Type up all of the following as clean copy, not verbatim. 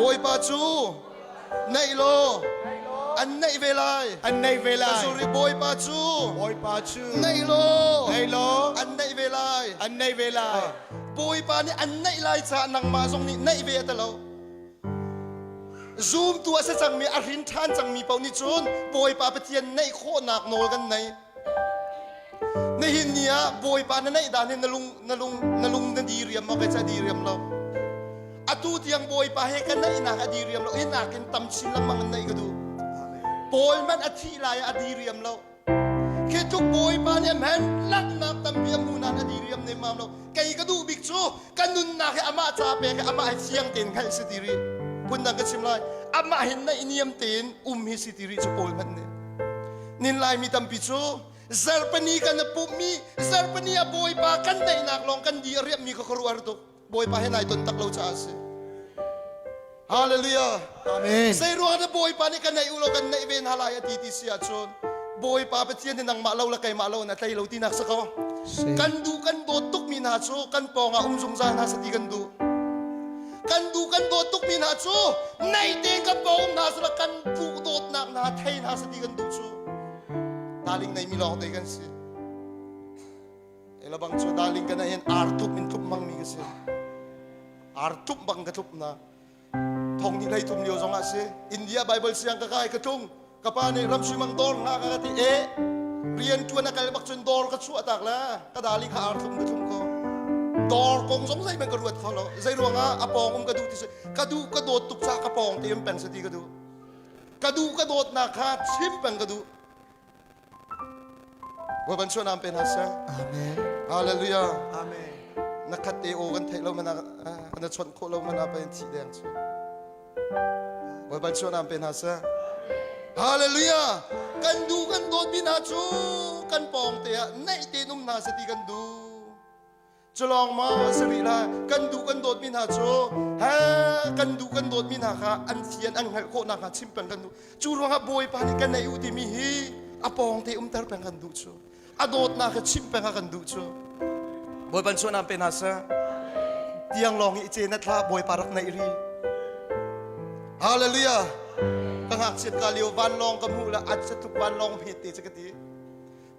Bawipa cu naih law an naih ve lai. An naih ve lai. Sorry, Bawipa cu Bawipa cu naih law naih law an naih ve lai. An naih ve lai. Bawipa nih an naih lai caah nangmah zong nih naih ve a ti lo. Zumtu a si cangmi a hrin ṭhan cangmi paoh nih cun Bawipa Pathian naih khawhnak nawl kan nei. Nihin ni ah Bawipa na naih dan hi na lung na lung na lung na diriam maw kai ca diriam lo. Atu tiang Bawipa he ka naihnak a diriam lo. Hi nakin tam chin lengmang in naih ka duh. Paul man a thih lai ah a diriam lo. Khi tluk Bawipa nih a hmen langhnak tampi a hmu nain a diriam nemmam lo. Kei ka duh bik cu ka nunnak hi amah ca pek i amah hi fiang tein hngalh si ti rih. Phundang ka chim lai. Amah hin naih niam tein um hi si ti rih cu Paul hmanh nih. Nin Laimi tampi cu zarhpini kan i pumhmi zarhpini ah Bawipa kan daihnak lawng kan di a riammi kha khuaruahhar tuk. Bawipa he nai ton tak lo caah a si. Hallelujah. Amen. Zei ruang dah Bawipa nih kan naih u law kan naih ve hna lai a ti ti si ahcun Bawipa Pathian hi nangmah lo le keimah lo na tlei lo tinak si ko. Kan duh kan dawt tukmi hna cu kan pawng ah um zungzal hna sati kan duh. Kan duh kan dawt tukmi hna cu naih tein kan pawng um hna sila kan duh dawtnak hna thei hna sati kan duh cu. Darling neimi lawng te kan si. Elabang cu darling kan hin ar tluk in tluk mang mi ka si. Ar tluk bang ka tluk na. Thong ni hlei thum lio zong ah si. India Bible siang ka kai ka tlung. Ka pa nih ramsui mang dawr nga ka ti e rian tuan a kal bak cun dawr ka chuah tak la ka dali kha ar thlum ka thlum ko. Dawr kong zong zei man ka ruat kho lo. Zei ruangah a pawng um ka duh ti si. Ka duh ka dawt tuk ca ka pawng te um peng se ti ka duh. Ka duh ka dawtnak kha chim peng ka duh. Bawipa chuah pe hna seh. Amen. Hallelujah. Amen. Na khat te aw kan theih lo mana na chawnh khawh lo mana pa in thi deng chu. Bawipa chuah pe hna seh. Hallelujah. Kan du kan dawt mi hna cu kan pawng te ah naih te um hna seh ti kan duh. Culawng maw si rih la kan duh kan dawtmi hna cu he kan duh kan dawtmi hna kha an fian an hngalh khawh nakhnga chim peng kan duh. Cu ruangah Bawipa nih kan nei u timi hi a pawng te umter peng kan duh cu. A dawtnak kha chim peng ah kan duh cu. Bawipa chuah pe hna seh. Tiang lawng i ce na thla Bawipa rak neih ri. Hallelujah. Ka ngakchiat ka lio vanlawng ka hmuh le a tuk vanlawng hmet te cu ka ti.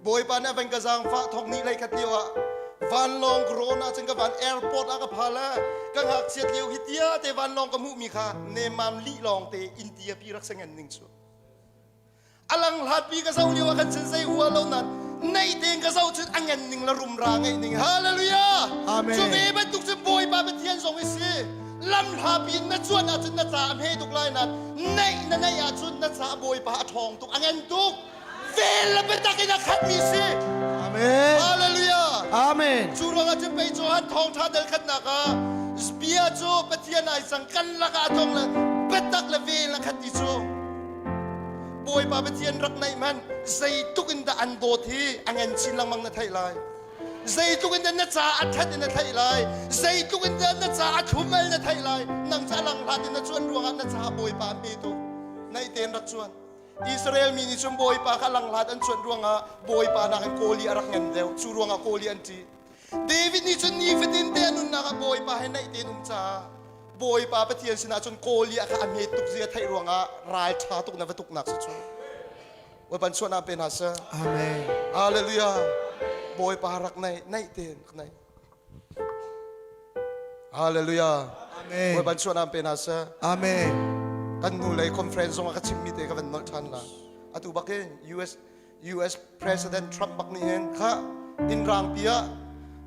Bawipa nih a van ka zaangfah thawk ni lei khat lio ah vanlawng ka rawn ahcun ka van airport ah ka pha le ka ngakchiat lio hi tia te vanlawng ka hmuhmi kha nemmam lih lawng te India pi rak sengen ning cu alang hlat pi ka zoh lio ah khan cun zei hua lo nan nei tein ka zoh cun a ngen ning le rumra ngeih ning hallelujah Amen. cu ve bantuk cun Bawipa Pathian zong hi si lam hla pi in na cuan ahcun na ca a hme tuk lai nan neih na neih ahcun na ca Bawipa a ṭhawng tuk a ngen tuk Vel le biatak in a khatmi si. Amen. Hallelujah. Amen. Cu ruangah cun pei Johan thawngṭha dal khatnak ah bia cu Pathian ai cang kan lakah a tlong le biatak le vel a khat ti cu Bawipa Pathian rak naih hmanh zeitluk in dah an dawt hi a ngan chin lengmang na theih lai. Zeitluk in dah na ca a ṭhat in na theih lai. Zeitluk in dah na ca a thlum al na theih lai. Nang ca lang hlat in na cuan ruangah na ca Bawipa an pe tuk. Naih tein rak cuan. Israel mi nih cun Bawipa kha langhlat an cuanh ruangah Bawipa nakin Kawli a rak ngan deuh. Cu ruangah Kawli an ṭih. David nih cun nifatin te a nunnak ah Bawipa he naih tein um caah Bawipa Pathian sinah cun Kawli a kha a hmet tuk zia theih ruangah ral ṭha tuk na va tuknak si cu. Bawipa chuahnak pe hna seh. Amen. Hallelujah. Bawipa rak naih naih tein rak naih. Hallelujah. Amen. Bawipa chuahnak pe hna seh. Amen. Kan hnu lei conference zong ah ka chimmi te ka van nolh ṭhan la. Atu bak in US US President Trump bak nih hin kha inn rang pi ah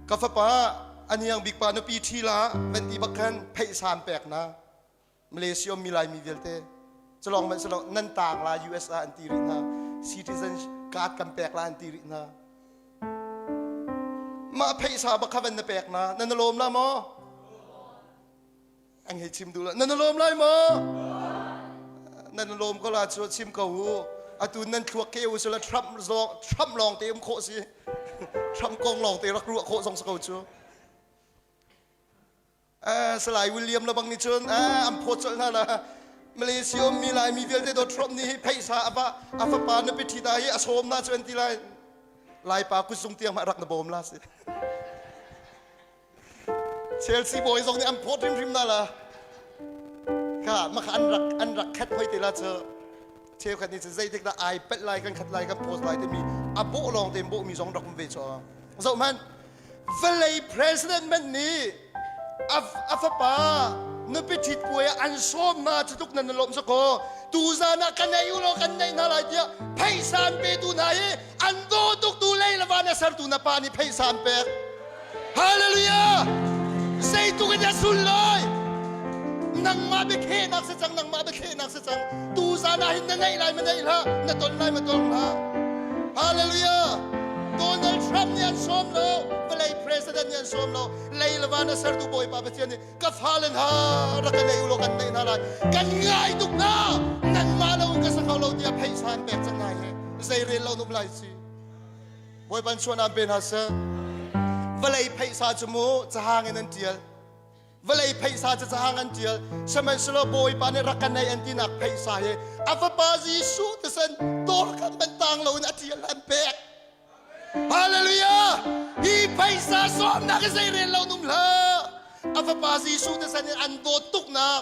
ka fapa aniang bik pa nupi ṭhi la van ti bak khan pheihsan pek na Malaysia mi Laimi vialte culong man silo nan tang la US ah an ti rih hna citizen card kan pek la an ti rih hna mah pheisa bak kha van na pek na nan lawm la maw an hei chim duh la nan lawm lai maw nan lawm ko la cu chim ko u atu nan thluak ke u sila Trump zong Trump lawng te um khawh si Trump kong lawng te rak ruah khawh zong si ko cu Salai William le bang nih cun an phawt colh hna la Malaysia ummi Laimi vialte dawt Trump nih hi pheisa a va a fapa na piṭhi ta hi a sawm na cu an ti lai Laipa kutzung tiang mah rak na bawm la si Chelsea boy zong nih an phawt hrimhrim na la. Ka maka an rak an rak khat hoi te la cu cheukhat nih cun zeitik dah ai pelh lai kan khat lai kan post lai timi a bawh lawng tein bawhmi zong rak um ve cu. Zoh hmanh vawlei president hmanh nih a fapa nupi ṭhit puai ah an sawm hna cu tuk nan lawm sakaw tuzan ah kan ei u law kan neih hna lai tiah phaisa an petu hna hi an daw tuk tu lei le van a sertu na pa nih phaisa an pek. Hallelujah! Zeitluk in a sunlawi! Nangmah biakhiahnak si cang, nangmah biakhiahnak si cang. Tuzan ah hin na neih lai ma neih hlah, na ton lai ma tong hlah. Hallelujah! Donald Trump nih an sawm lo, vawlei president nih an sawm lo, lei le van a sertu Bawipa Pathian nih ka fale hna rak ka nei u law kan neih hna lai. Kan ngai tuk hna, nanmah lo in ka sa kho lo tiah phaisa an pek cang hna hi. Zei rel lo num lai si. Bawipa chuan aan pe hna seh. Vawlei phaisa cu mu cahang in an tial. Vawlei phaisa cu cahang an tial. Sihmanhsehlaw Bawipa nih rak ka nei an tinak phaisa hi a fapa Jesuh tisen dawr khan ban tang loin a tial an pek. Hallelujah! Hi phaisa sawmnak hi zei rel lo num hlah. A fapa Jesuh tisen in an dawt tuknak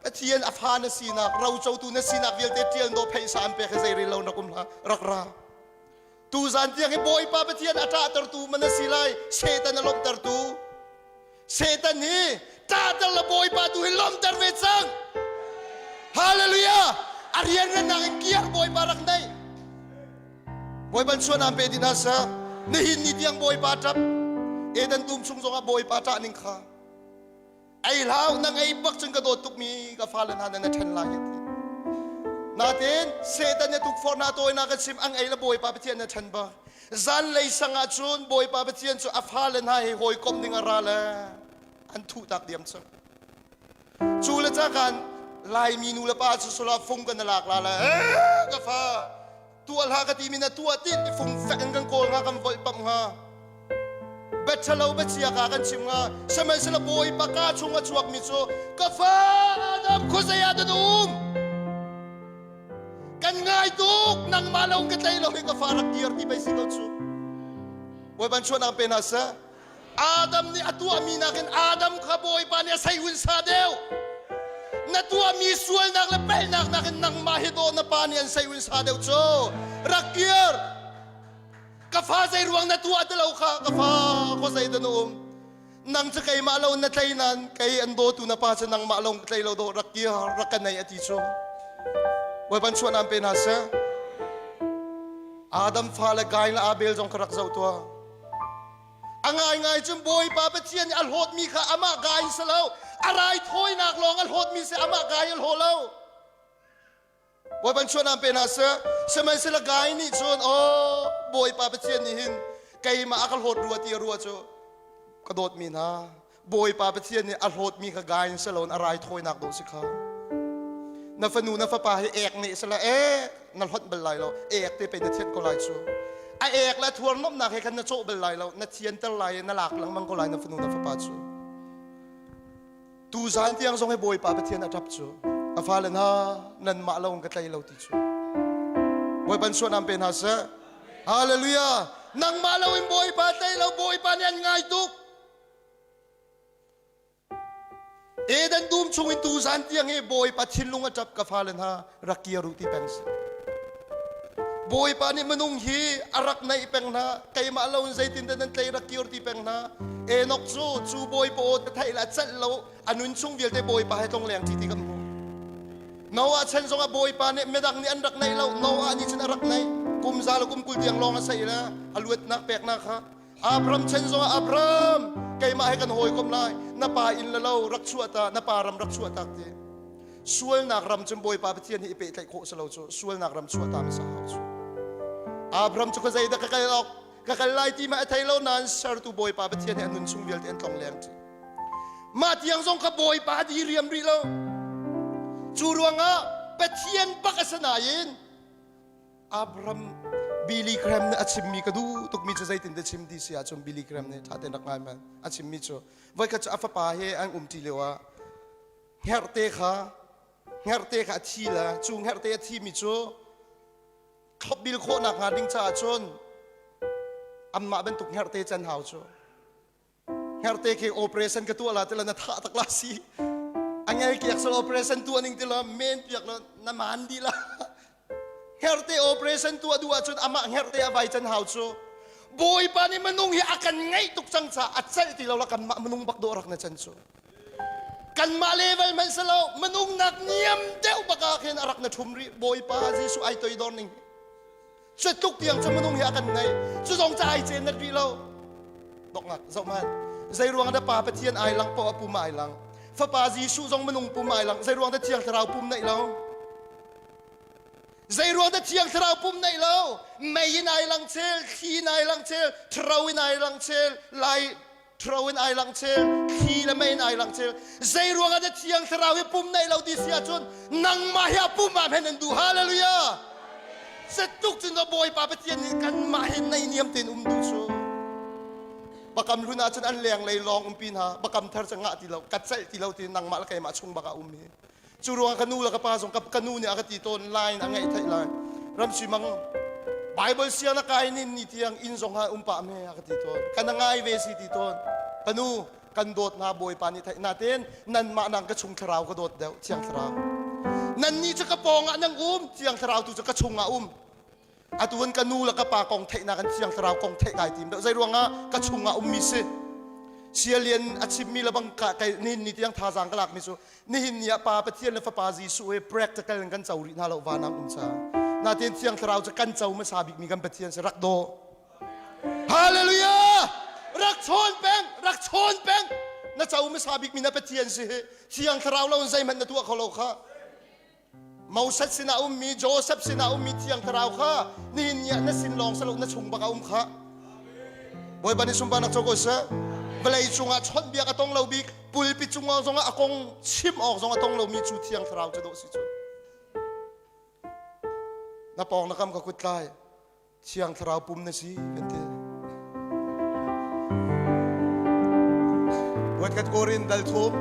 Pathian a fa na sinak, rocotu na sinak vialte tial no phaisa an pek hi zei rel lo nak um hlah. Rak ra. Tuzan tiang hi Bawipa Pathian a ṭahtertu man a si lai, Satan a lawmhtertu. Satan hi ṭahter le Bawipa tu hi lawmhter ve cang. Hallelujah! A rianrennak in kiar Bawipa rak nei. Bawipa chuan aan pe ti hna seh. Nihin ni tiang Bawipa ṭap. Eden dum chung zongah Bawipa ṭah ning kha. Ei hlau nang ei bak cun ka dawt tukmi ka fale hna nan na ṭhen lai ti. Natin Satan na tukforh na tawinak ka chim ang ei le Bawipa Pathian na ṭhen ba. Zanlei sang ah cun Bawipa Pathian cu a fale hna he hawikom ding a ra le an thuh tak diam cang. Cu le cakan Laimi nu le pa cu sula fung kan lak la le ka fa tuah hlah ka timi na tuah ti fung fek in kan kawl hnga kan volh pamh hnga biaṭhalo biachia ka kan chim hnga sihmanhsehlaw bawipa ka chung a chuakmi cu ka fa Adam khuazei ah dah um kan ngai tuk nangmah lo ka tlei lo hi ka fa rak dir ti pei si ko cu bawipa chuahnak pe hna seh Adam nih a tuahmi nakin Adam kha Bawipa nih a seihun sa deuh. Na tuahmi sualnak le palhnak nakin nangmah hi dawh na pa nih an seihun sa deuh cu. Rak kir. Ka fa zei ruang na tuah ti lo kha ka fa khuazei dah na um. Nang cu keimah lo na tlei nain kei an dawtu na pa cu nangmah lawng ka tlei lo dawh rak kir rak ka nei a ti cu. Bawipa chuah nam pe hna seh. Adam fa le Kain le Abel zong ka rak zoh tuah. A ngaingai cun Bawipa Pathian nih a hlawtmi kha amah gai si lo. A raithawinak lawng a hlawtmi si amah gai a hlaw lo. Bawipa chuah pe hna seh. Sihmanhsehlaw gai nih cun aw Bawipa Pathian nih hin keimah a ka hlawt rua ti a ruah cu ka dawtmi hna Bawipa Pathian nih a hlawtmi kha gai in si loin a raithawinak dawh si kha. Na fanu na fapa hi ek nih sila ek na hlonh bal lai lo ek te pei na thianh ko lai cu. A ek le thuar nomnak he khan na cawh bal lai lo na thianter lai i na lak lengmang ko lai na fanu na fapa cu. Tu zan tiang zong hi Bawipa Pathian a ṭap cu. A fale hna nanmah lo in ka tlei lo ti cu. Bawipa suanam pe hna seh. Hallelujah. Nangmah lo in Bawipa tlei lo Bawipa nih an ngai tuk. Eden dum chung in tuzan tiang hi Bawipa thinlung a ṭap ka fale hna rak kir u ti peng si. Bawipa nih minung hi a rak naih peng hna keimah lo in zeitin dah nan tlei rak kir ti peng hna. Enoch cu cu Bawipa aw ta theih le a celh lo a nun chung vialte Bawipa he tlong leng ṭi ti kan hmuh. Noah chan zongah Bawipa nih midang nih an rak naih lo Noah nih cun a rak naih kum za le kum 20 tiang lawng a saih le a luatnak peknak kha Abram chan zongah Abram keimah he kan hawikom lai na pa inn le lo rak chuah ta na pa ram rak chuah tak ti sualnak ram cun Bawipa Pathian hi i pehtlaih khawh si lo cu sualnak ram chuah ta hmasa hau cu Abram cu ka zeidah ka kal awk ka kal lai ti ma a thei lo nain sertu Bawipa Pathian he a nun chung vialte an tlong leng ṭi mah tiang zong kha Bawipa di riam rih lo cu ruangah Pathian bak a si nain Abraham Billy Graham nih a chimmi ka duh tukmi cu zeitin dah chim ti si ahcun Billy Graham nih ṭha tein rak ngai man a chimmi cu voikhat cu a fapa he an umṭi lio ah hngerhte kha hngerhte kha a thi le cu hngerhte a thimi cu thlopbil khawhnak hnga ding caah cun anmah bantuk hngerhte can hau cu Hngerhte khi operation ka tuah la tila na thah tak la si. Angel kiak sal operation tuah ning ti lo men piak lo na man di la. Herte operation tuah duh ahcun amah herte a vai can hau cu. Bawipa nih minung hi a kan ngaih tuk cang caah a celh ti lo la kanmah minung bak dawh rak na can cu. Kanmah level hmanh si lo minung nak niam deuh bak ah khin a rak na ṭhum rih Bawipa Jesuh ai toidor ning. Cutluk tiang cu minung hi a kan ngaih. Cu zong ca ai cen nat rih lo. Dongak zoh hmanh. Zei ruang dah Pa Pathian ai lang poah pum ai lang. Fapa Jesuh zong minung pum ai lang. Zei ruang dah Thiang Thlarau pum neih lo. Zei ruang dah Thiang Thlarau pum neih lo? Mei in ai lang chel, thli in ai lang chel, thro in ai lang chel, lai thro in ai lang chel, thli le mei in ai lang chel. Zei ruang ah dah Thiang Thlarau hi pum neih lo ti si ahcun nangmah hi a pum ah men an duh. Hallelujah! Zetluk cun Bawipa Pathian nih kanmah hi naihniam tein um duh cu. Bakam hlun ahcun an lenglei lawng umpi hna, bakam thar cu ngah ti lo, ka celh ti lo ti nangmah le keimah chung bak ah um hi. Cu ruangah ka nu le ka pa zong ka nu nih a ka ti tawn line a ngeih theih lai. Ramsi mang Bible siang na kai nin ni tiang inn zong ha um pah me a ka ti tawn. Ka na ngai ve si ti tawn. Ka nu kan dawt hna Bawipa nih theih natein nanmah nang ka chung thlarau ka dawt deuh thiang thlarau. Nan nih cu ka pawng ah nang um thiang thlarau tu cu ka chung ah um. Atu in ka nu le ka pa kong theihnak in thiang thlarau kong theih kai tim deuh. Zei ruangah ka chungah ummi si. Sialian a chimmi le bang ka kai nihin ni tiang thazaang ka lakmi cu nihin ni ah Pa Pathian le Fapa Jesuh he practical in kan co rih hna lo vanang um ca. Natin thiang thlarau cu kan co hmasa bikmi kan Pathian si rak daw. Hallelujah! Rak chawn peng, rak chawn peng. Na co hmasa bikmi na Pathian si hi. Thiang thlarau lo in zeihmanh na tuah kho lo kha. Moses sinah ummi Joseph sinah ummi Thiang Thlarau kha nihin ni ah na sin lawng salo na chung bak a um kha. Bawipa nih sunparnak co ko seh. Vawlei cungah chawnhbiak a tong lo bik pulpit cungah zongah a kong chim awk zong a tong lomi cu Thiang Thlarau cu dawh si cu. Na pawng na kam ka kut tlai. Thiang Thlarau pum na si kan ti. Voikhat Korin dal thum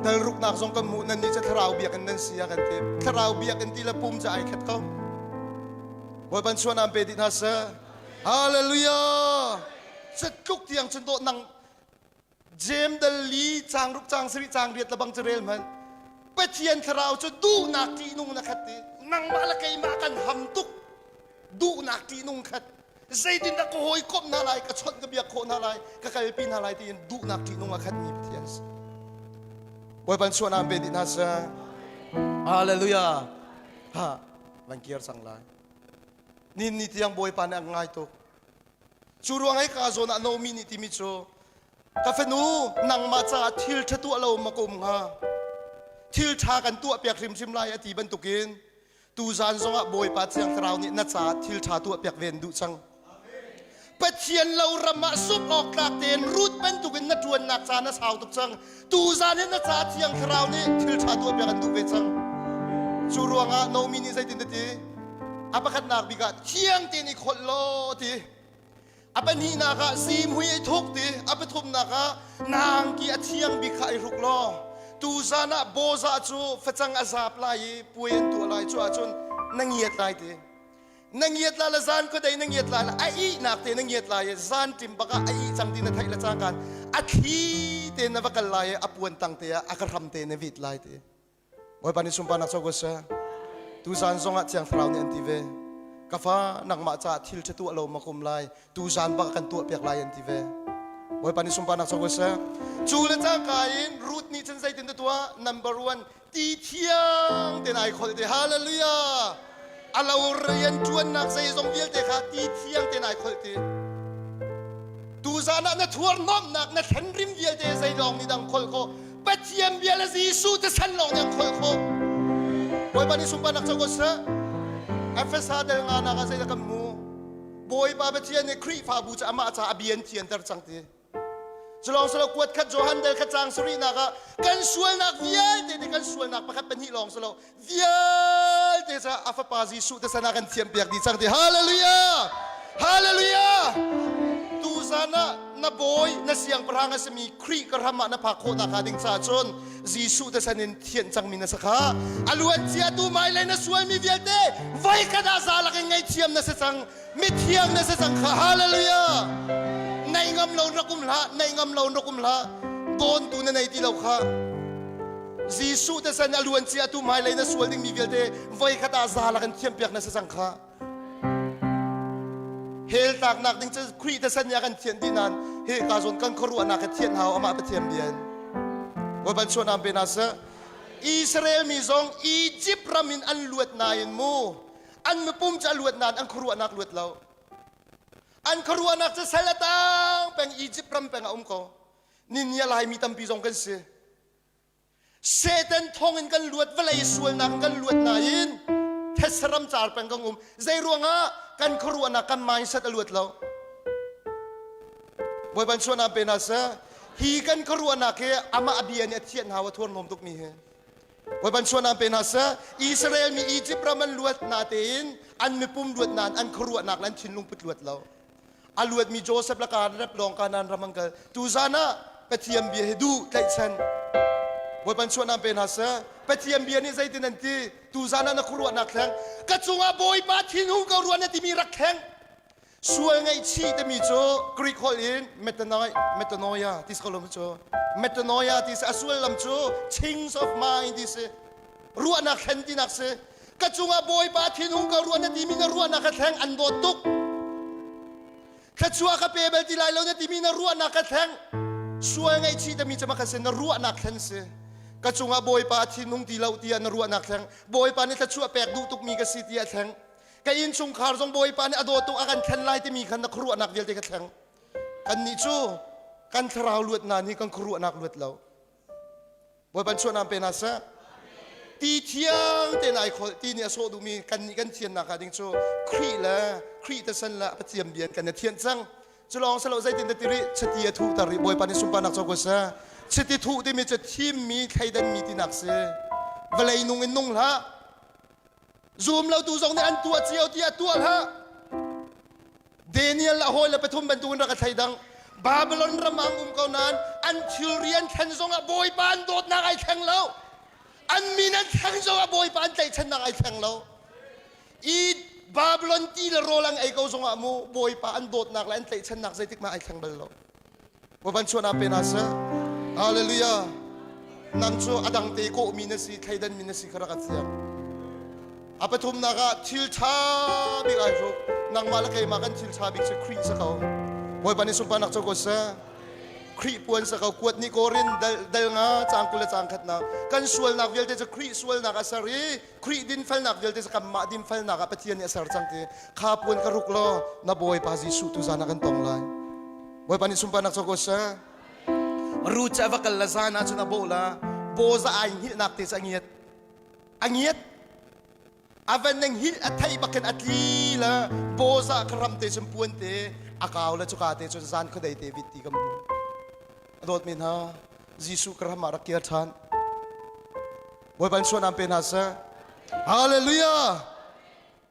dal ruknak zong kan hmuh nan nih cu thlarau biakinn nan si a kan ti. Thlarau biakinn ti le pum cu ai khat ko. Bawipa chuan am pe dih hna seh. Hallelujah! Catluk tiang cun dawh nang Jeim dal li cang ruk cang sarih cang riat lebang cu rel hmanh. Pathian thlarau cu duhnak ṭihnung na khat ti. Nangmah le keimah kan ham tuk. Duhnak ṭihnung khat. Zeitindah ka hawikomh hna lai, ka chawnh ka biak khawh hna lai, ka kalpi hna lai tiin duhnak ṭihnung a khatmi Pathian si. Bawipa chuahnak pe dih hna seh. Hallelujah. Ha, van kir cang lai. Nin ni tiang Bawipa nih a ngai tuk. Cu ruang i ka zawn ah Naomi nih timi cu ka fanu nangmah caah thil ṭha tuah lo ma ka um hnga thil ṭha kan tuah piak hrimhrim lai a ti bantukin tuzan zongah Bawipa Thiang Thlarau nih na caah thil ṭha tuah piak ve an duh cang. Pathian lo ram ah suk awk tlak tein Ruth bantukin na ṭuannak caan a sau tuk cang. Tuzan hi na caah Thiang Thlarau nih thil ṭha tuah piak an duh ve cang. Cu ruangah Naomi nih zeitin a ti? A pakhatnak bik ah thiang tein i kholh law ti. A pahnihnak ah zimhui i thuk ti. A pathumnak ah nangki a thiang bik kha i hruk law. Tuzan ah bawzah cu facang a zap lai i puai an tuah lai cu ahcun na ngiat lai ti. Na ngiat la le zan khuadei na ngiat lai le a ihnak te na ngiat lai i zan ṭim bak ah a ih cang ti na theih le cangkaan a thli te na va kal lai i a puan tang te ah a ka hram te na vit lai ti. Bawipa nih sunparnak co ko seh. Tuzan zongah Thiang Thlarau nih an ti ve. Ka fa nangmah caah thil ṭha tuah lo ma kum lai. Tuzan bak kan tuah piak lai an ti ve. Bawipa nih sunparnak co ko seh. Cu le cangka in Ruth nih cun zeitin dah tuah? Number one, ti thiang tein ai kholh te. Hallelujah! A lo rian ṭuannak zeizong vialte kha ti thiang tein ai kholh ti. Tuzan ah na thuarnomnak na thlenrim vialte zei lawng nih dang kholh khawh Pathian bia le Jesuh te san lawng nih an kholh khawh. Bawipa nih sunparnak co ko seh. Efesa del nga nak ah zeidah kan hmu? Bawipa Pathian nih Khrihfabu cu amah caah a bia an thianter cang ti. Culawng silo kuat khat Johan del khat cang sarihnak ah kan sualnak vialte te kan sualnak pakhat pahnih lawng silo vialte ca a fapa Jesuh te sana kan thiam piak dih cang ti. Hallelujah! Hallelujah! Tuzan ah na bawi na siangpahrang a simi Khrih ka ram ah na phak khawh nakhnga ding caah cun Jesuh te san in thianh cangmi na si kha. A luan cia tu hmailei na sualmi vialte voi khat ah za lak in ngaihthiam na si cang. Mithiang na si cang kha. Hallelujah! Nei ngam lo rak um hlah, nei ngam lo rak um hlah. Dawntu na nei ti lo kha. Jesuh te san a luan cia tu hmailei na sual dingmi vialte voi khat ah za lak in thiampiak na si cang kha. Hell tlaknak ding cu Khrih te san nih a kan thianh dih nain hi ka zawn kan khuaruahnak he thianh hau amah Pathian bian. Bawipa chuah pe na seh. Israel mi zong Egypt ram in an luat nain mu an mipum cu a luat nain an khuaruahnak luat lo. An khuaruahnak cu sal a tang peng Egypt ram peng a um ko. Ninia Laimi tampi zong kan si. Satan thawngin kan luat vawlei sualnak in kan luat nain thetse ram car peng kan um. Zei ruangah kan khuaruahnak kan mindset a luat lo. Bawipa chuahnak pe hna seh. Hi kan khuaruahnak hi amah a bia nih a thianh hau a thuarhnawm tukmi hi. Bawipa chuahnak pe hna seh. Israel mi Egypt ram an luat natein an mipum luat nain an khuaruahnak le an thinlung put luat lo. A luatmi Joseph le kaan rep lawng Kanaan ram an kal. Tuzan ah Pathian bia hi duh tlaihchan. Bawipa chuahnak pe hna seh. Pathian bia nih zeitin an ti? Tuzan ah na khuaruahnak thleng. Ka cungah Bawipa thinhung ko rua na timi rak thleng. Sual ngaihchih timi cu Greek holh in metanoia, metanoia ti si ko lo cu. Metanoia ti si a sullam cu change of mind ti si. Ruahnak thlen tinak si. Ka cungah Bawipa thinhung ko rua na timi na ruahnak ka thleng an dawt tuk. Thluachuah ka pe bal ti lai lo na timi na ruahnak ka thleng. Sual ngaihchih timi cu maka si na ruahnak thlen si. Ka cungah Bawipa thinhung ti lo tiah na ruahnak thleng. Bawipa nih thluachuah pek duh tukmi ka si tiah thleng. Ka innchungkhar zong Bawipa nih a dawt tuk a kan thlen lai timi khan na khuaruahnak vialte ka thleng. Kannih cu kan thlarau luatnak nih kan khuaruahnak luat lo. Bawipa chuahnak pe hna seh. Ti thiang tein ai kholh ti nih a sawh duhmi kannih kan thiannak hnga ding cu Khrih le Khrih tesen le Pathian bia kan i thianh cang. Cu lawng si lo zeitin dah ti rih chiti a thuhter rih Bawipa nih sunparnak co ko seh. Chiti thuh timi cu thimmi thleidanmi tinak si. Vawlei nung in nung hlah. Zum lo tu zong nih an tuah cio tiah tuah hlah. Daniel a hawile pathum bantukin rak a thleidang. Babylon ram ah an um ko nain an thilri an thlen zongah Bawipa an dawtnak ai thleng lo. An min an thleng zongah Bawipa an tlaihchannak ai thleng lo. I Babylon ti le rawl an ei ko zongah mu Bawipa an dawtnak le an tlaihchannak zeitik mah ai thleng bal lo. Bawipa chuahnak pe hna seh. Hallelujah. Nang cu a dang te kawhmi na si, thleidanmi na si kha rak a thiang. A pathumnak ah thil ṭha bik ai hruk. Nangmah le keimah kan thil ṭha bik cu Khrih sa ko. Bawipa nih sunparnak co ko seh. Khrih puan sa ko kuat ni korin dal, dal nga cang kul le cang khatnak kan sualnak vialte cu Khrih sualnak a ser i Khrih dinfelnak vialte cu kanmah dinfelnak ah Pathian nih a ser cang ti kha puan ka ruk law na Bawipa Jesuh tu zan ah kan tong lai. Bawipa nih sunparnak co ko seh. Ruth cu a va kal la zan ah cun a bawh la Boaz ai hngilhnak te cu a ngiat. A ngiat. A van nang hil a theih bakin a tli la Boaz ah ka ram te cun puan te a kau la cuka te cun zan khuadei te vit ti ka hmu. A dawtmi hna Jesuh ka ram ah rak kir ṭhan. Bawipa in suanam pe hna seh. Hallelujah!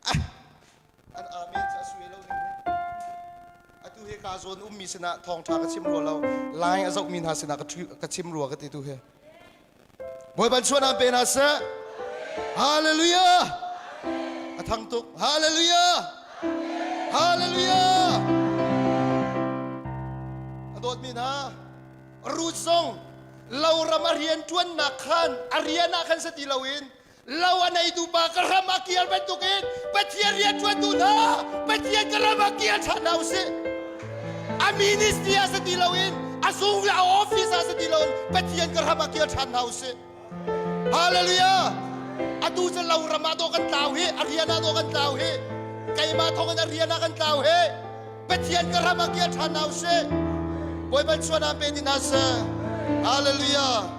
Ah, an amen cu a sui lo ning hi. Atu hi ka zawn ummi sinah thawngṭha ka chim rua lo. Lai a zohmi hna sinah ka chim rua ka ti tu hi. Bawipa in suanam pe hna seh. Hallelujah! A thang tuk. Hallelujah! Hallelujah! A dawtmi hna, Ruth zong loram a rianṭuannak khan a rian ah khan si ti loin lo a neitu pa ka ram a kir bantukin Pathian rianṭuantu hna Pathian ka ram ah kir ṭhan hna usih. A ministry ah si ti loin a zung le a office ah si ti loin Pathian ka ram ah kir ṭhan hna usih. Hallelujah! Atu cu lo ram ah dawh kan tlau hi, a rian ah dawh kan tlau hi, keimah thawngin a rian ah kan tlau hi. Pathian ka ram ah kir ṭhan hna usih. Bawipa chuan pe ti hna seh. Hallelujah!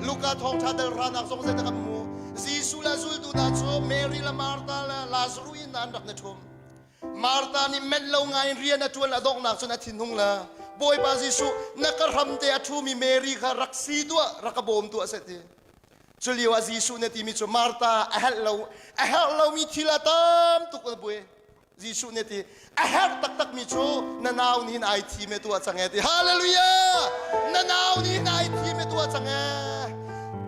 Luka thawngṭha dal ranak zong zeidah kan hmu? Jesuh le zultu hna cu Mary le Martha le Lazarus inn ah an rak ni ṭhum. Martha nih menh lo ngai in rian a ṭuan a donghnak cun a thinhung le Bawipa Jesuh na ka hramte a ṭhumi Mary kha rak si tuah rak ka bawm tuah seh ti. Cu lio ah Jesuh nih a timi cu Martha a herh lo a herh lomi thil a tam tuk na buai. Jesuh nih a ti a herh taktakmi cu na nau nih hin ai thim e tuah cang e ti. Hallelujah! Na nau nih hin ai thim e tuah cang e.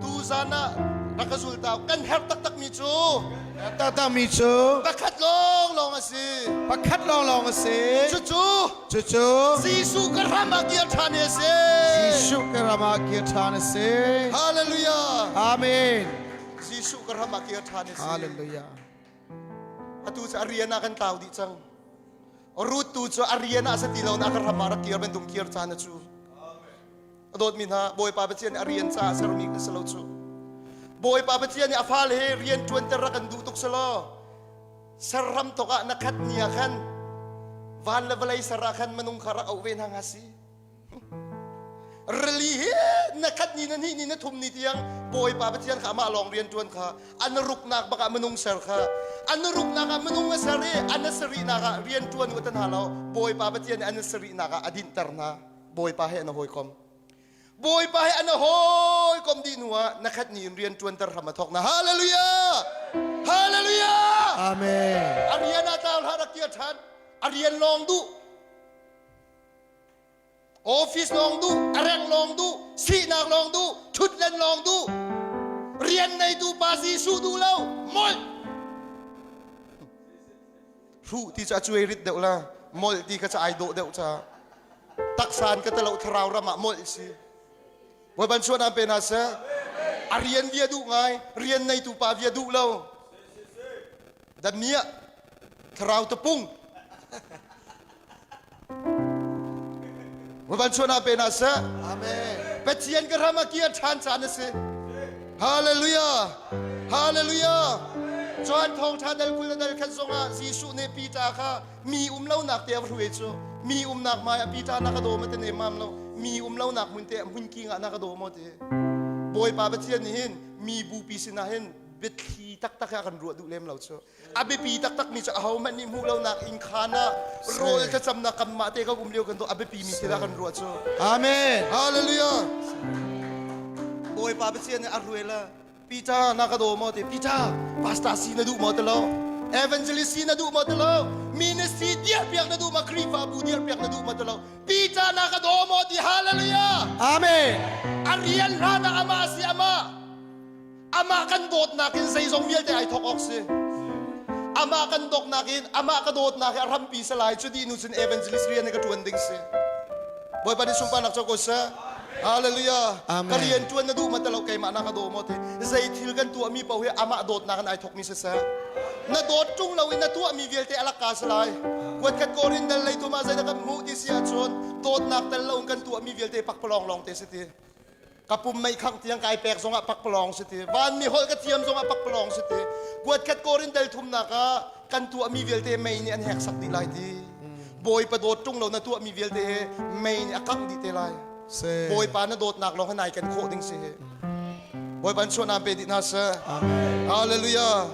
Tuzan ah rak ka zul tau kan herh taktakmi cu. Taktakmi cu pakhat lawnglawng a si. Pakhat lawnglawng a si. Cucu Cucu Jesuh ka ram ah kir ṭhan hi a si. Jesuh ka ram ah kir ṭhan a si. Hallelujah. Amen. Jesuh ka ram ah kir ṭhan a si. Hallelujah. Atu cu a rian ah kan tlau dih cang. Ruth tu cu a rian ah si ti lo na ka ram ah rak kir bantuk kir caan a cu. A dawtmi hna, Bawipa Pathian nih a rian caah sermi kan si lo cu. Bawipa Pathian nih a fale he rian ṭuanter rak kan duh tuk si law serram tok ah na khat ni ah khan van le vawlei ser ah khan minung kha rak auh ve hna hnga si. Rili hi na khat ni na hnih ni na thum ni tiang Bawipa Pathian kha amah lawng rian ṭuan kha an ruknak bak ah minung ser kha an ruknak ah minung a ser i an sarihnak ah rian ṭuan u tan hna lo Bawipa Pathian nih an sarihnak ah a dinhter hna. Bawipa he an hawikom. Bawipa he an hawikom dih hnu ah na khat ni in rian ṭuanter hram a thawk na. Hallelujah! Hallelujah! Amen. A rian ah tlau hlah rak kir ṭhan. A rian lawng duh. Office lawng duh, a reng lawng duh, sihnak lawng duh, ṭhutlen lawng duh. Rian neitu pa Jesuh duh lo. Molh! Hruh ti cu a cuai rit deuh la. Molh ti kha cu ai dawh deuh ca. Taksa in ka talo thlarau ram ah molh si. Bawipa chuan pe hna seh. A rian via duh ngai, rian neitu pa via duh lo. Dan nia thlarau tapung. Bawipa chuan pe hna seh. Amen. Pathian ka ram ah kir ṭhan caan a si. Hallelujah. Hallelujah. Cun thawngṭha dal 20 le dal khat zongah Jesuh nih Peter kha mi um lonak te a va hruai cu mi umnak hmai ah Peter na ka daw maw ti ne mam lo mi um lonak hmun te hmun king ah na ka daw maw ti Bawipa Pathian nih hin mi bupi sinah hin biathli taktak ah kan ruah duh lem lo cu a biapi taktak mi cu ahohmanh nih hmuh lonak inn khaan ah rawl thlacamnak kanmah te kan um lio kan tuah a biapi mi thil ah kan ruah cu Amen. Hallelujah. Bawipa Pathian nih a hruai la Peter na ka daw maw ti Peter pastor si na duh maw ti lo evangelist si na duh maw ti lo ministry diar piak na duh ma Khrihfabu diar piak na duh maw ti lo Peter na ka daw maw ti hallelujah Amen. A rian hlan ah amah si amah amah kan dawtnak in zeizong vialte ai thawk awk si amah kan dawtnak in amah ka dawtnak hi a rampi salai cu di nu cun evangelist rian ka tuan ding si Bawipa nih sunparnak co ko seh. Hallelujah. Amen. Ka rian ṭuan na duh ma ti lo keimah na ka daw maw ti. Zei thil kan tuahmi paoh hi amah dawtnak in ai thawkmi siseh. Na dawt ṭung lo in na tuahmi vialte a lakka si lai. Kuatkhat Korin dal lei tum ah zeidah kan hmuh ti si ahcun dawtnak tel lo in kan tuahmi vialte pakpalawng lawng te si ti. Ka pum mei khangh tiang kai pek zongah pakpalawng si ti. Vanmi holh ka thiam zongah pakpalawng si ti. Kuatkhat Korin dal thumnak ah kan tuahmi vialte mei nih an heksak dih lai ti. Bawipa dawt ṭung lo na tuahmi vialte he mei nih a kangh dih te lai. Bawipa na dawtnak lawng hi nai ken khawh ding si hi. Bawipa in chuah pe dih hna seh. Hallelujah.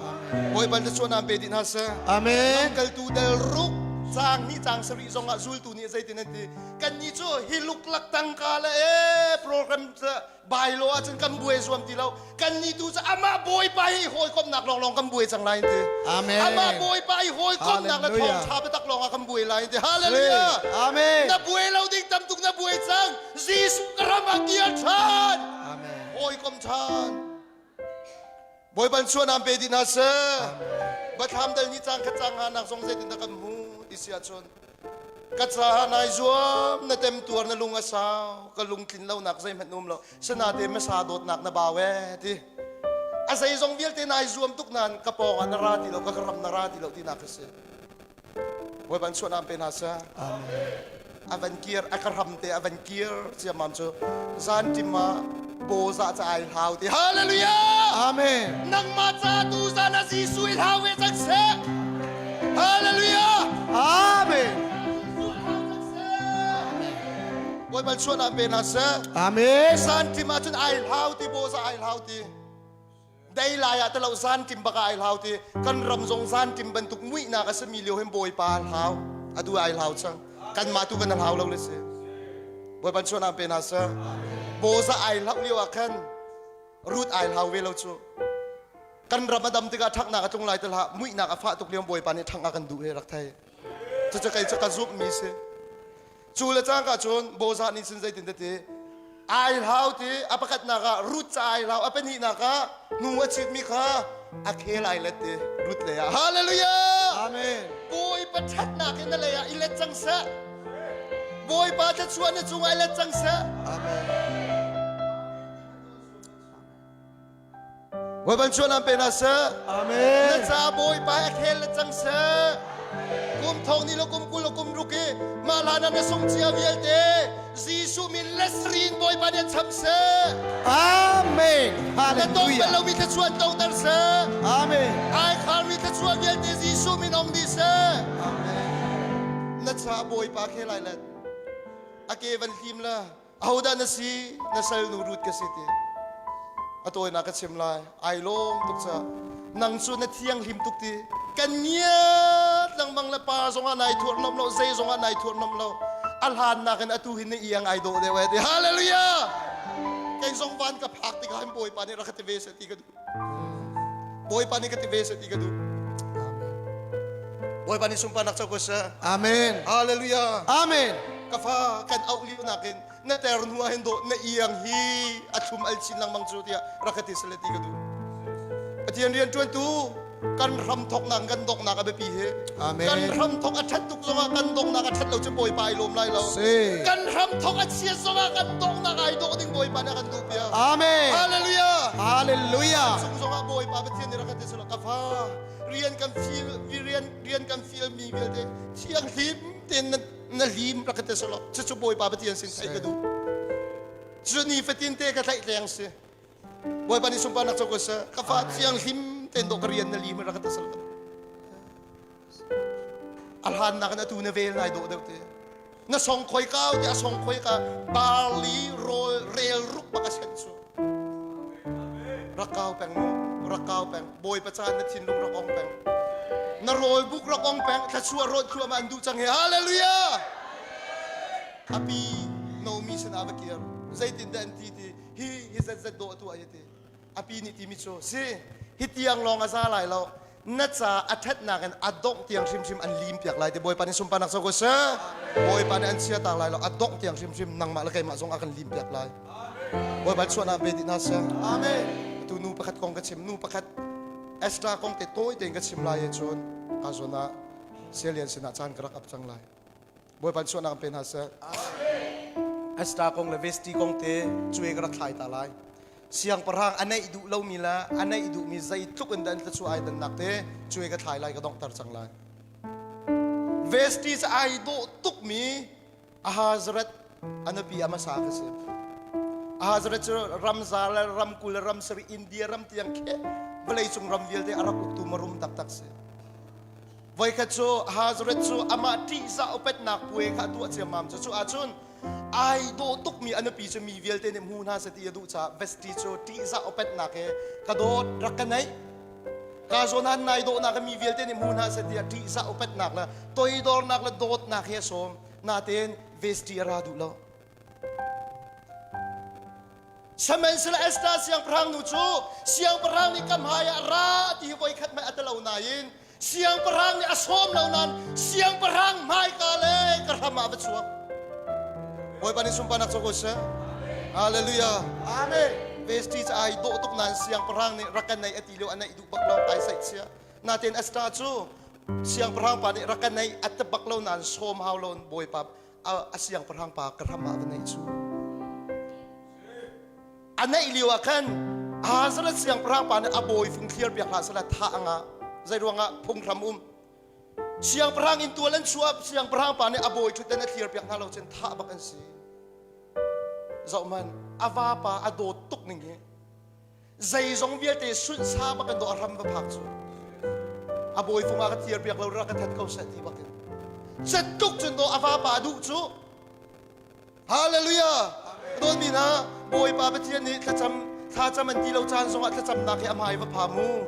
Bawipa in chuah pe dih hna seh. Amen. Lamkaltu dal ruk caang hnih caang sarih zong ah zultu nih zeitin an ti. Kannih cu hi luklak tangka le ee program bailo ahcun kan buai zuam ti lo kan nih tu cu amah bawipa hi hawikomhnak lawnglawng kan buai cang lai ti Amen. Amah bawipa hi hawikomhnak le Hallelujah. thawngtha biatak lawng ah kan buai lai ti hallelujah Amen. Na buai lo ding tam tuk na buai cang Jesuh ka ram ah kir ṭhan Amen. Hawikom ṭhan Bawipa chuan am pe dih hna seh Bathlam dal ni cang khat cang ha nak zong zeitin dah kan hmu ti si ahcun Ka caah nai zuam, na temtuar na lung a sau, ka lungtlin lonak zeihmanh um lo. Sinate hmasa dawtnak na bau ee ti. A zeizong vialte nai zuam tuk nain ka pawng ah na ra ti lo, ka ram na ra ti lo tinak a si. Bawipa in suanam pe hna seh. A van kir, a ka ram te a van kir ciammam cu zan tim ah bawzah ca ai hlau ti. Hallelujah! Amen. Nangmah ca tu zan ah Jesuh i hlau ve cang seh. Hallelujah! Amen. Bawipa chuan ah pe hna seh. Amen. Zan tim ah cun ai hlau ti bawzah ai hlau ti. Dei lai ah talo zan tim bak ai hlau ti. Kan ram zong zan tim bantuk muihnak a simi lio hin Bawipa hlau. Adu ai hlau cang. Kanmah tu kan hlau lo le si. Bawipa chuan ah pe hna seh. Bawzah ai hlau lio ah khan Ruth ai hlau ve lo cu. Kan ram a dam tikah ṭhangnak a tlung lai ti hlah. Muihnak a fah tuk lio Bawipa nih ṭhang a kan duh he rak thei. Cucu kei cu ka zumhmi si. Cu le cangka cun Bozah nih cun zeitin ti? Ai hlau ti a pakhatnak ah Ruth ca ai hlau a pahnihnak ah hnu a chitmi kha a khel ai let ti Ruth lei ah Hallelujah Amen. Bawipa ṭhatnak in na lei ah i let cang seh Bawipa thluachuah na cungah i let cang seh Amen. Bawipa chuan an pe hna seh. Amen. Na ca Bawipa a khel le cang seh. Kum thong ni lo kum 20 lo kum ruk i mah hlan ah na sung cia vialte Jesuh min lesrin Bawipa nih an cham seh. Amen. Na tong Hallelujah. bal lomi thluachuah tongter seh. Amen. Ai kharmi thluachuah vialte Jesuh min ong dih seh. Amen. Na ca Bawipa khel ai let. A ke van hlim la. Ahodah na si? Na salnu Ruth ka si ti. A tawinak ka chim lai. Ai lawm tuk ca. Nang cu na thianghlim tuk ti. Kan ngiat lengmang le pa zongah nai thuar nom lo, zei zongah nai thuar nom lo. A hlan nakin atu hin na iang ai dawh deuh eh ti. Hallelujah! Kei zong van ka phak tikah hin Bawipa nih rak ka ti ve seh ti ka duh. Bawipa nih ka ti ve seh ti ka duh. Bawipa nih sunparnak co ko seh. Amen. Hallelujah. Amen. Ka fa kan auh lio nakin na ter hnu ah hin dawh na iang hi a thlum al chin lengmang cu tiah rak ka ti sele ti ka duh. Pathian rian ṭuantu kan hram thoknak kan donghnak a biapi hi. Amen. Kan hram thok a ṭhat tuk zongah kan donghnak a ṭhat lo cu Bawipa ai lawm lai lo. Si. Kan hram thok a chiat zongah kan donghnak ai dawh ding Bawipa nih a kan duh piak. Amen. Hallelujah. Hallelujah. Chung zongah Bawipa Pathian nih rak kan ti selaw ka fa rian kan feel rian rian kan feel mi vialte thianghlim tein na na lim rak kan ti selaw cucu Bawipa Pathian sin theih ka duh. Cu ni fatin te ka tlaihtleng si. Bawipa nih sunparnak co ko seh. Ka fa thianghlim tein dawh ka rian na lim rak ka ti selaw. A hlan nakin atu na vel nai dawh deuh te. Na song khoi kau ti a song khoi ka barley rawl rel ruk bak a sen cu. Rak kau peng mu, rak kau peng. Bawipa caan na thinlung rak ong peng. Na rawl buk rak ong peng. Thluachuah rawn thluahmah an duh cang he. Hallelujah! Api Naomi sinah va kir. Zeitin dah an ti ti hi hi zat zat dawh tuah hi ti. A pi nih timi cu si hi tiang lawng a za lai lo. Na ca a ṭhatnak in a dongh tiang hrimhrim an lim piak lai ti Bawipa nih sunparnak co ko seh. Bawipa nih an chia tak lai lo. A dongh tiang hrimhrim nangmah le keimah zong a kan lim piak lai. Bawipa chuahnak pe dih hna seh. Amen. Tu nu pakhat kong ka chim. Nu pakhat Esther kong te tawi tein ka chim lai i cun ka zawn ah Selian sinah caan ka rak ap cang lai. Bawipa chuahnak pe hna seh. Esther kong le Vesti kong te cuai ka rak thlai ta lai. Siangpahrang a neih duh lomi le a neih duhmi zeitluk in dah an tlachuah ai dannak te cuai ka thlai lai ka donghter cang lai. Vesti cu ai dawh tukmi Ahazret a nupi a hmasa ka si. Ahazret cu ramza le ramkul le ramsari India ram tiang khe vawleicung ram vialte a rak uktu marum taktak si. Voikhat cu Ahazret cu amah ṭihzah upatnak puai kha a tuah ciammam cu cu ahcun ai dawh tukmi a nupi cu mi vialte nih hmu hna seh ti a duh caah Vesti cu ṭihzah upatnak he ka dawt rak ka neih ka zawn han nai dawhnak mi vialte nih hmu hna seh tiah ṭihzah upatnak le toidornak le dawtnak he a sawm natein Vesti a ra duh lo Sihmanhsehlaw Esther siangpahrang nu cu siangpahrang nih ka hmai ah ra ti hi voikhat hmanh a ti lo nain siangpahrang nih a sawm lo nain siangpahrang hmaika le ka hram ah va chuak. Bawipa nih sunparnak co ko seh. Hallelujah. Amen. Vesti cu ai dawh tuk nain siangpahrang nih rak kan nei a ti lio a neih duh bak lo ai saih chia. Natein Esther cu siangpahrang pa nih rak kan nei a ti bak lo nain sawm hau lo Bawipa a siangpahrang pa ka hram ah va neih cu. A neih lio ah khan Ahazareth siangpahrang pa nih a bawi fung thliar piak hlah sehla thah a ngah. Zei ruangah phunghram um. Siangpahrang in tual an chuah siangpahrang pa nih a bawi ṭhutdan a thliar piak hna lo cun thah bak an si. Zohman a vapa a dawt tuk ning hi zeizong vialte sunhsa bak in dawh a hram va phak cu a bawi fung ah ka thiar piak lo rak ka that ko seh ti bak in tuk cun dawh a vapa a duh cu hallelujah dawtmi hna bawipa pathian nih thlacam thlacam an ti lo caan zongah thlacamnak hi a hmai va pha mu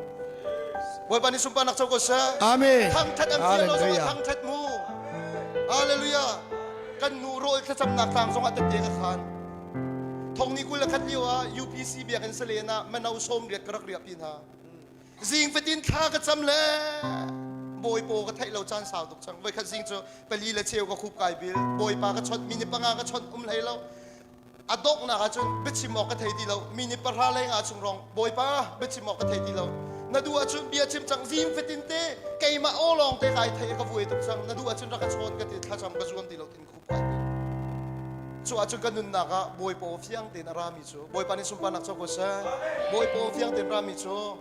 bawipa nih sunparnak co ko seh Amen. thangthat an fial lo zongah thangthat mu hallelujah kan nu rawl thlacamnak tlang zongah tette ka khan Thong ni 21 lio ah UPC biakinn salen ah mano 80 ka rak riahpi hna. Zing fatin thla ka cam le bawipaw ka theih lo caan sau tuk cang. Voikhat zing cu pali le cheu ka khup kai bil. Bawipa ka chawnh, minute panga ka chawnh um hlei lo. A donghnak ahcun biachim awk ka thei ti lo. Mi nih pahra leng ah chung rong Bawipa biachim awk ka thei ti lo. Na duh ahcun bia chim cang zing fatin te keimah aw lawng te kai thei ka vuai tuk cang. Na duh ahcun rak ka chawn ka ti thlacam ka zuam ti lo tin khup kai Cu ahcun ka nunnak ah Bawipa aw fiang tein a rami cu Bawipa nih sunparnak co ko seh. Bawipa aw fiang tein rami cu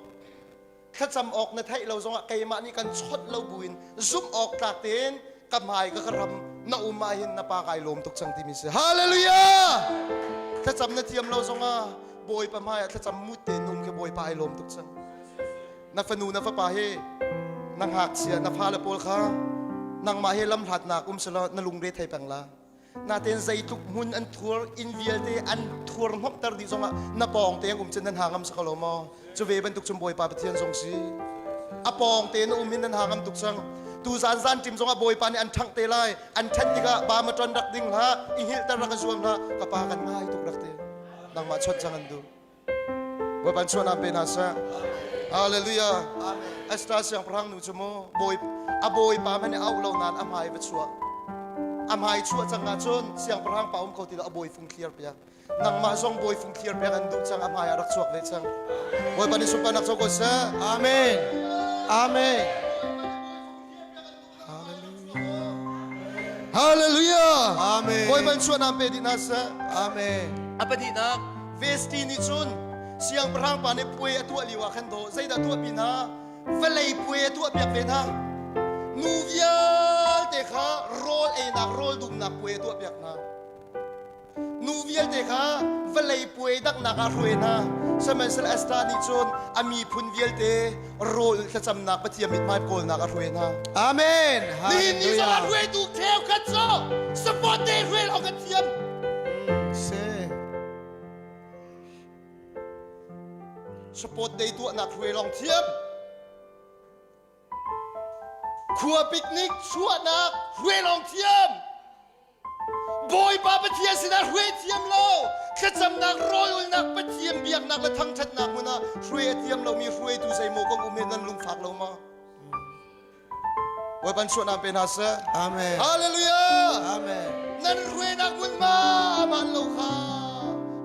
thlacam awk na theih lo zongah keimah nih kan chawnh lo buin zumh awk tlak tein ka hmai ka ka ram na um ah hin na pa kai lawm tuk cang timi si hallelujah thlacam na thiam lo zongah bawipa hmai ah thlacam mut tein um khi bawipa ai lawm tuk cang na fanu na fapa he na ngakchia na fale pawl kha nangmah he lamhlatnak um selaw na lungre thei peng la Natein zeitluk hmun an thur inn vialte an thur hnawmhter dih zongah na pawng te um cun nan ha ngam sa ko lo maw? Cu ve bantuk cun Bawipa Pathian zong si. A pawng te na um hin nan ha ngam tuk cang. Tu zan zan ṭim zongah Bawipa nih an ṭhangh te lai. An ṭhen tikah ba ma ṭon rak ding hlah, i hngilhter rak i zuam hlah. Ka pa kan ngai tuk rak ti. Nangmah chawnh cang an duh. Bawipa chuahnak pe hna seh. Hallelujah. Esther siangpahrang nu cu mu bawi a bawipa hmanh nih a auh lo nain a hmai va chuah. A hmai chuah cang ahcun siangpahrang pa um kho ti lo a bawi fung thliar piak. Nangmah zong bawi fung thliar piak an duh cang a hmai ah rak chuak ve cang. Bawipa nih sunparnak co ko seh. Amen. Amen. Hallelujah. Amen. Bawipa chuahnak pe dih hna seh. Amen. A pahnihnak Vesti nih cun siangpahrang pa nih puai a tuah lio ah khan dawh zeidah tuah pi hna vawlei puai a tuah piak ve hna nu vialte kha rawl einak rawl dumnak puai a tuah piak hna Nu vialte kha vawlei puai daknak ah hruai hna. Sihmanhsehlaw Esther nih cun a miphun vialte rawl thlacamnak Pathian mithmai kawlnak a hruai hna. Amen. Nihin ni zong ah hruaitu cheukhat cu support te hruai awk an thiam. Si. Support day tuahnak hruai lawng thiam. Khua picnic chuahnak hruai lawng thiam. Bawipa Pathian sinah hruai thiam lo thlacamnak rawlulnak Pathian biaknak le thangṭhatnak hmun ah hruai a thiam lomi hruaitu zeimaw kong um he nan lungfak lo ma Bawipa chuahnak pe hna seh Amen. Hallelujah Amen. Nan hruainak hmun ma aman lo kha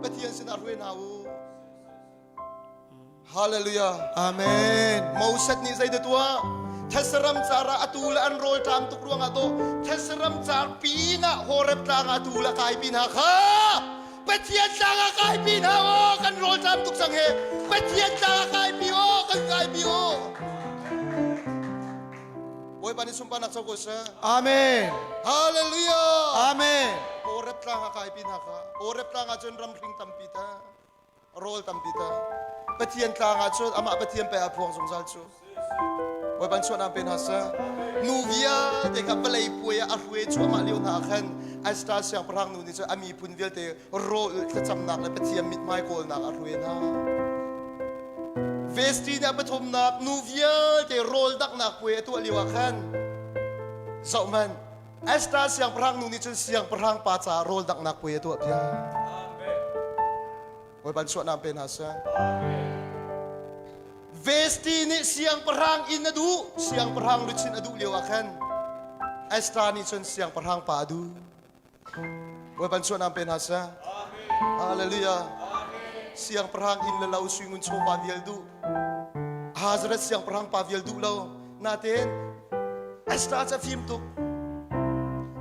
Pathian sinah hruai hna u Hallelujah. Amen. Moses nih zeidah tuah? Thesram car ah atu le an rawl ṭam tuk ruangah to Thesram car pinah Horeb tlang ah atu le kai pi hna kha Pathian tlang ah kai pi hna aw kan rawl ṭam tuk cang he Pathian tlang ah kai pi aw kan kai pi aw Bawipa nih sunparnak co ko seh. Amen. Hallelujah. Amen. Horeb tlang ah kai pi hna kha Horeb tlang ah cun ramhring tampi ta rawl tampi ta Pathian tlang ah cun amah Pathian pe a phuang zungzal cu Bawipa chuahnak pe hna seh nu vialte kha vawlei puai ah a hruai cuahmah lio hna khan Esther siangpahrang nu nih cun a miphun vialte rawl thlacamnak le Pathian mithmai kawlnak a hruai hna Vesti nih a pathumnak nu vialte rawl daknak puai a tuah lio ah khan zohhmanh Esther siangpahrang nu nih cun siangpahrang pa caah rawl danghnak puai a tuah piak. Bawipa chuahnak pe hna seh. Vesti nih siangpahrang inn a duh, siangpahrang luchin a duh lio ah khan Esther nih cun siangpahrang pa a duh. Bawipa chuahnak pe hna seh. Hallelujah. Siangpahrang inn le lo suingun chawva vial duh. Hazret siangpahrang pa vial duh lo. Natein Esther cu a fim tuk.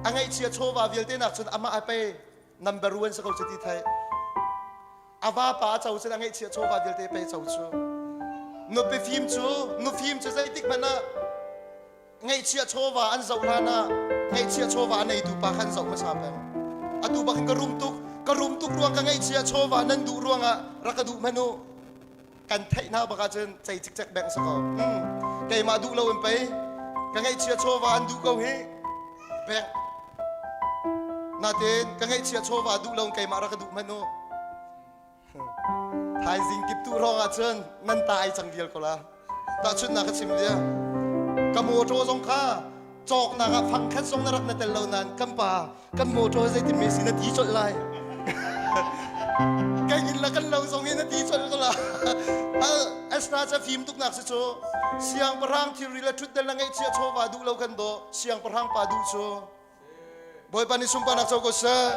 A ngaihchia chawva vialte nak cun amah a pe number one si ko cu ti thai. A vapa a co cun a ngaihchia chawva vialte pe co cu. Nupi fim cu nufim cu zeitik hmanh ah ngaihchia chawva an zoh hlan ah ngaihchia chawva a neitu pa khan zoh hmasa peng. Atu bak hin ka rum tuk ka rum tuk ruang ka ngaihchia chawva nan duh ruangah rak ka duh hmanh u. Kan theih hna bak ahcun cei cikcek beng si ko. Keimah duh lo in pei ka ngaihchia chawva an duh ko hi beng. Natein ka ngaihchia chawva duh lo in keimah rak ka duh hmanh u. Thaizing kip tu hrawng ahcun nan ta ai cang vial ko la. Tahchunhnak ka chim dia. Ka motor zong kha cawknak ah fang khat zong na rak na tel lo nain kan pa kan motor zeitin me si na ti colh lai. Kan inn la kan lo zong hi na ti colh ko la. Asna ca fim tuk nak si cu siangpahrang thilri le ṭhutdan le ngeihchiah chawva duh lo kan daw siangpahrang pa duh cu Bawipa nih sunparnak co ko seh.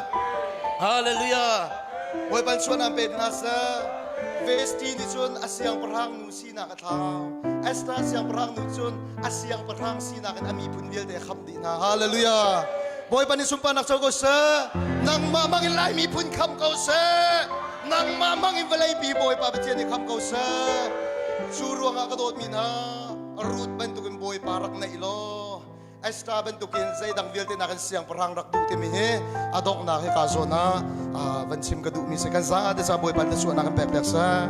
Hallelujah. Bawipa chuan an pek hna seh. Vesti nih cun a siangpahrang nu sinak a thlau. Esther siangpahrang nu cun a siangpahrang sinak in a miphun vialte a khamh dih hna. Hallelujah. Bawipa nih sunparnak co ko seh. Nangmah mang in Lai miphun khamh ko seh. Nangmah mang in vawleipi Bawipa Pathian nih khamh ko seh. Cu ruangah ka dawtmi hna, Ruth bantukin Bawipa rak naih law Esther bantukin zeidang vialte nakin siangpahrang rak duh timi hi a donghnak hi ka zawn ah van chim ka duhmi si. Kan za te ca Bawipa na suahnak kan pek piak seh.